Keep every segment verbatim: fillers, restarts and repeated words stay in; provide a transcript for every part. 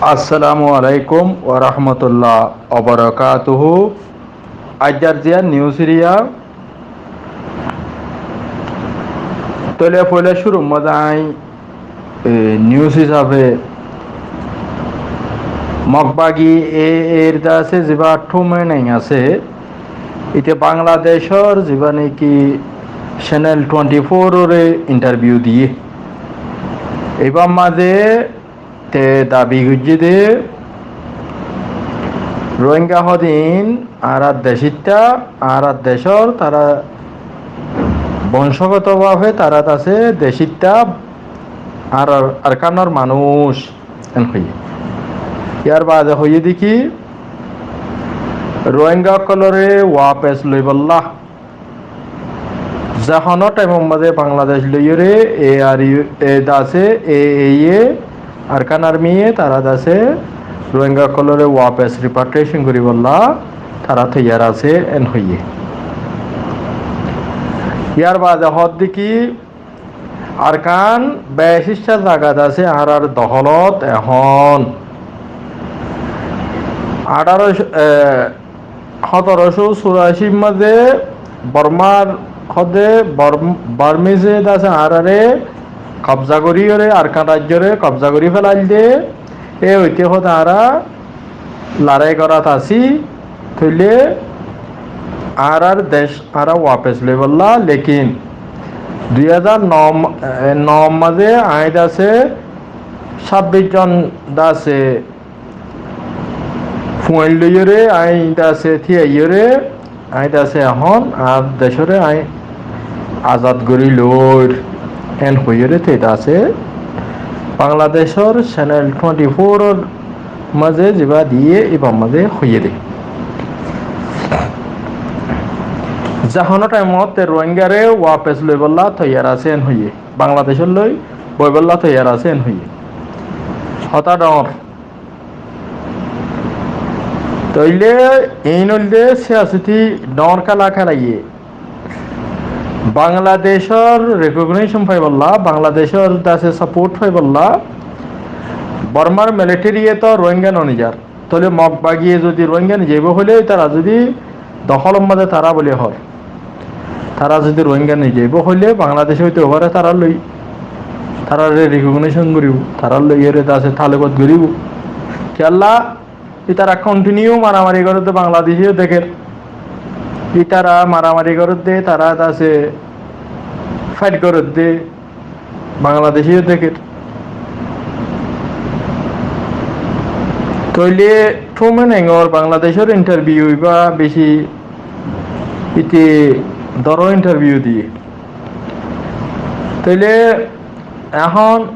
Assalamu alaikum warahmatullah wabarakatuhu. Aijjar ziyán nius eriya. Tóile foila cúrur mazé añí, e, nius hísafe Mokbagi A A R de asé zibá Htoo Hming asé, íte Bangladecór zibá niki Channel twenty-four ore intarviu diyé. Ibár mazé te dabi goijjé de Rohingya hodin añárar decitta, añárar decór, tará boncógoto bábe tará asé decitta, añárar Arkanor manúic, en hoiyé. Yar baade hoiyé de ki, Rohingya ókkolore wapes loibolla ze honó thaimor mazé Bangladec loiyóre A R U, e, de asé, A A A, Arkan Army ye, tará de asé Rohingya ókkolore wapes, repatriation goríbolla tará toiyar asé, en hoiyé. Yar baade hoódde ki, Arkan bec issá zagat asé añárar dohólot ehón. Añçáro, e, Hótorocó cúraci mazé Bormar hodé Bor-, Bormise de asé añáráre kobza goríyore, Arkan raijjore kobza gorí felailde, e óite hodé añára larái gorát así, tóile añárár dec añára wapes loibolla, lekin dui házar no ma-, e, no mazé añí de asé sábbic zon de asé fuain loiyóre, añí de asé tíyaiyóre, añí de asé ehón añár decóre añí azad gorí loir, en hoiyóre te de asé Bangladecór Channel twenty-four or mazé zibá diyé, ibár mazé hoiyé de. Ze honó thaimot te Rohingyare wapes loibolla toiyar asé, en hoiyé. Bangladecót loi boibolla toiyar asé, en hoiyé. Hotá dhoóñr. Tóile iín óilde siyasoti dhoóñr kéla kélaiyé. Bangladecór recognition faibolla, Bangladecór de asé support faibolla, Bormar military ye to Rohingya no nizar. Tóile Mok bagiye zodi Rohingya nizaibó hoilé, tará zodi dohólor mazé tará buli hoór, tará zodi Rohingya nizaibó hoilé, Bangladec óito fare tarár loi, taráre recognition goríbo, tarár loiyóre de asé talukat goríbo. Kiyólla, ítara continue maramari gorédde Bangladece yó dekér. Ítara maramari gorédde, tará de asé fight gorédde Bangladece yó dekér. Tóile Htoo Hming or Bangladecór interview ibá beci íte dóro interview diyé. Tóile ehón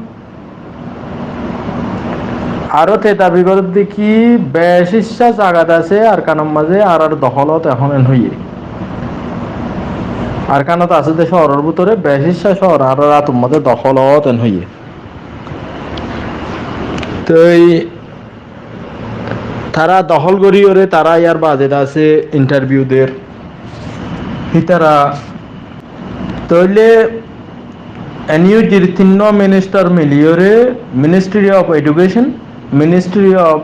aró te dabi gorédde ki bec issá zagat asé Arkanor mazé añárár dohólot ehón, en hoiyé. Arkanot asé de cóoror bútore bec issá cóor añárár átor mazé dohólot, en hoiyé. Toi tará dohól goríyore tará yar baade de asé interview der. Hítara tóile N U G r tinnúa minister miliyóre Ministry of Education, Ministry of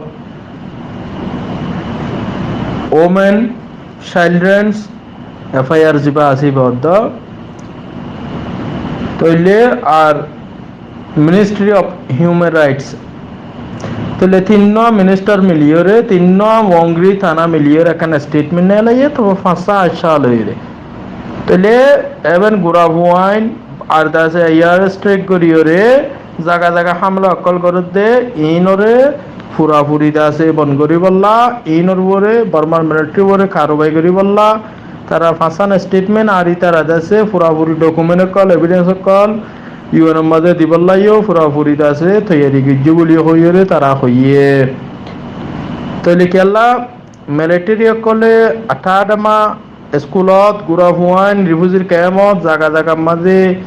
Women, Children's Affairs zibá asé ibá uddá. Tóile ar Ministry of Human Rights. Tóile tinnúa minister miliyóre, tinnúa wongri tana miliyóre ekkán statement nelaiyé, to fañsá accá loiyóre. Tóile eben gura fuain ar de asé air strike goríyore zaga zaga hámela ókkol gorédde, iínore furafuri de asé bon goríbolla, iínor uore, Bormar military uore karubai goríbolla, tará fañsán statement ar ítara de asé furafuri document ókkol, evidence ókkol, U N or mazé dibolla yó furafuri de asé toiyari goijjé buli hoiyóre tará hoiyé. Tóile kiyólla military ókkole athá athá ma iskulot, gura fuain, refugee camp ot, zaga zagar mazé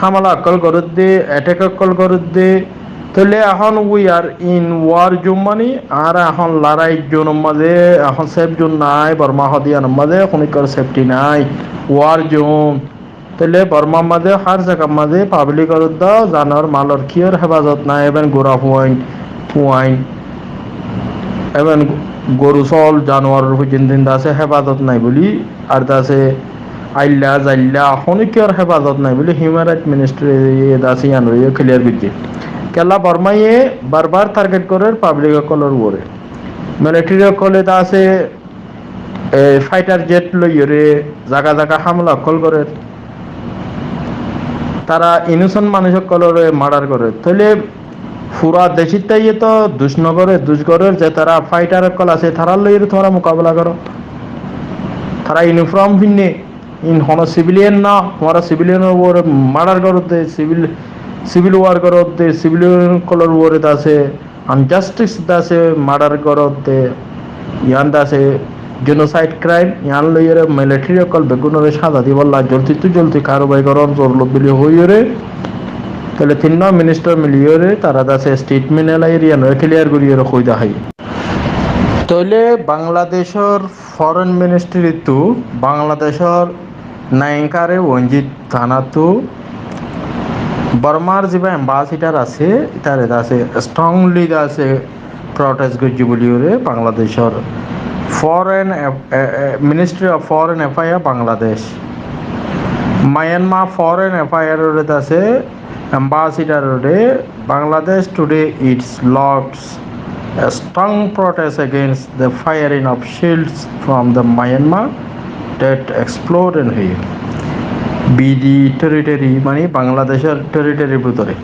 hámela ókkol gorédde, attack ókkol gorédde. Tóile ehón we are in war zone, mani añára ehón larai zone or mazé, ehón safe zone nái, Borma hodé iánor mazé honikor safety nái, war zone. Tóile Bormar mazé hár zagar mazé public or uddá zanor malor kiyór hefazot nái, eben gura fuain fuain, even goru sóol januar foijjonto de asé hefazot nai buli, ar de asé ailla zailla honókiyar hefazot nai buli Human Rights Ministry ye de asé yián ore clear goijjé. Kiyólla Bormaye bar bar target gorer public ókkolor uore. Military ókkole de asé e, fighter jet loiyóre zaga zaga hamla ókkol gorer. Tara innocent manúic ókkolore murder gorer. Tóile fura decót táiye to duc no gorer, duc gorer ze tara fighter ókkol asé, tara loiyóre tuáñra mukabela goró. Tara uniform finne, in hono civilian no, tuáñra civilianor uore murder goródde, civil, civil war goródde, civilian ókkolor uore de asé injustice de asé, murder goródde, yián de asé genocide crime, yián loiyóre military ókkol beggúnore saza dibolla joldittú joldi karwai gorón zorurot buli hoiyóre, tóile tinnúa minister miliyóre tara de asé statement elaiyoré yián ore clear goríyoré hoi de hái. Tóile Bangladecór foreign ministry ttu Bangladecór Naingkare Wanjit thanattu Bormar ziba ambassador asé, ítare de asé strongly de asé protest goijjé buli ore Bangladecór foreign aff-, e, e, Ministry of Foreign Affairs Bangladesh. Myanmar Foreign Affairs ore de asé ambassador ore Bangladesh today it's logs a strong protest against the firing of shells from the Myanmar that exploded here. B D territory, mani Bangladecór territory bútore.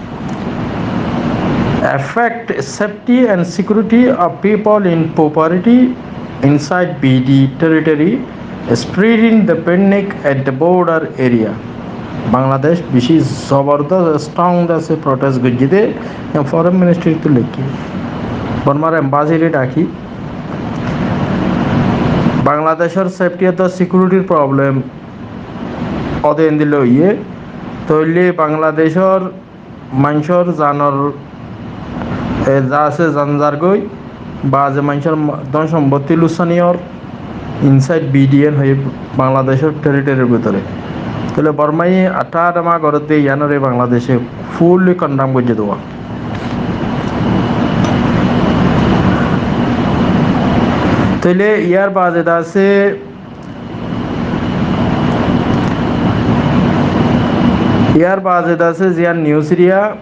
Affect safety and security of people in property inside B D territory, spreading the panic at the border area. Bangladec beci zobordos strong de asé protest goijjé de, foreign ministry ttu leikké. Bormar embassy re dhaki. Bangladecór safety ar security r problem ode endilla óiye. Tóile Bangladecór maincór zanor, e, za asé zan zargói, ba ze maincór ma-, dhon sompotti luksani ór inside B D yián hoiye Bangladecór territory r bútore. Tóile Bormaye atta adama goródde yián ore Bangladece fully condemn goijjé de. Tóile yar bade de asé Yar bade de asé ziyán news area,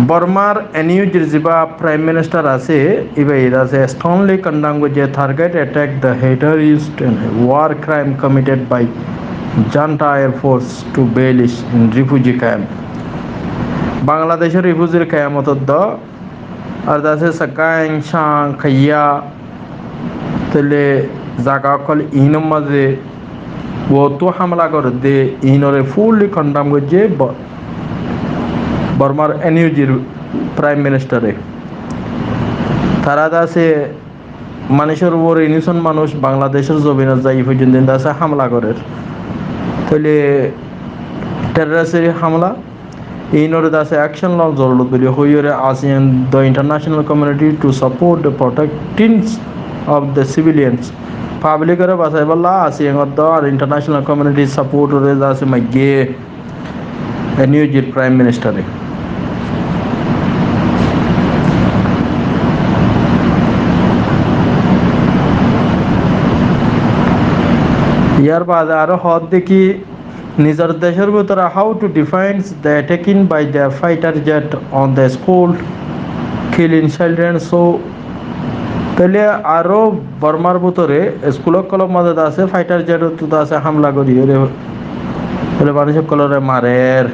Bormar N U G r ziba Prime Minister asé, íba ede asé strongly condemn goijjé target attack the terrorist and war crime committed by junta air force to village in refugee camp. Bangladecór refugee camp ot de Ar de asé Sagaing, Cang, Kaiya, tóile zaga ókkol iínor mazé uottú hámela gorédde, iínore fully condemn goijjé Bo-, Bormar N U G r Prime Minister e. Tará de asé manúicor uore, innocent manúic Bangladecór zobinot zai foijjonto de asé hámela gorér. Tóile terrorist hámela, Iínore de asé action loon zorurot buli hoiyóre asking the international community to support the protecting of the civilians. Public ore basaibálla asking or de ar international community support ore de asé maigge N U G r Prime Minister e. Yar bade aró hoódde ki, nizor decór bútore how to defend the attacking by the fighter jet on the school, killing children. So, tóile aró Bormar bútore school ókkolor mazé de asé fighter jet ottu de asé hámela gorí, tóile manúic ókkolore marer.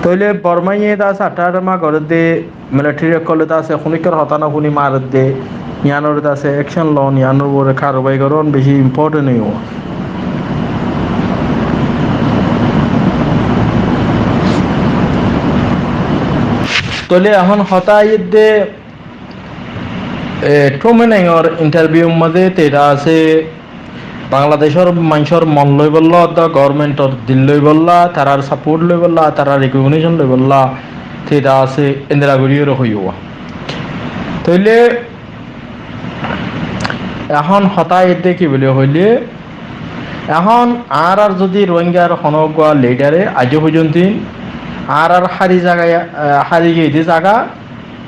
Tóile Bormaye de asé atta atta ma gorédde, military ókkole de asé, honíkkar hotá no fúni maredde, yiánore de asé action loon, yiánor uore karwai gorón beci important óibo. Tóile ehón hotá aiyédde, e, Trump e nengor interview mazé te de asé, Bangladecór maincór mon loibolla, de government or dil loibolla, tarar support loibolla, tarar recognition loibolla, te de asé endilla gorí ore hoiyé. Tóile ehón hotá aiyédde ki buli hoilé, Ehón añárar zodi Rohingyar honó uggúa lidare aijjó foijjonto añárar hári zaga, eh, hári giyé de zaga,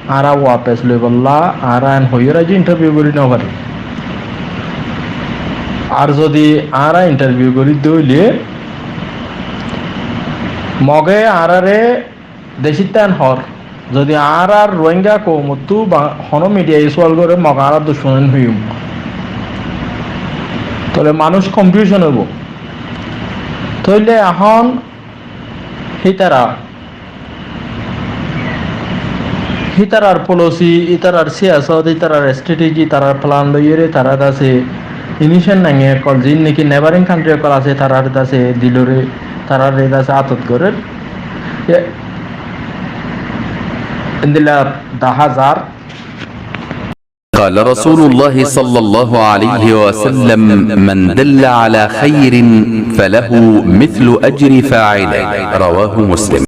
añára wapes loibolla añára en hoiyóre aijjó intarviu gorí no fari. Ar zodi añára intarviu gorí de óile Moge añárare decíttán hoór, zodi añárar Rohingya koumottú ba honó midiyaye sual goré, Mog añárar ducmon hoiyum, tóile manúic konfiucon óibo. Tóile ehón hítara, hítarar polisi, hítarar siyasot, hítarar estrateji, hítarar plan loiyóre tará dase inisiyan nangé ókkol, ziín niki nebaring kantri ókkol asé, tarár dase dilóre, tarár dase atot gorér. Ye, endilla dahá zar. قال رسول الله صلى الله عليه وسلم: من دل على خير فله مثل أجر فاعله. رواه مسلم.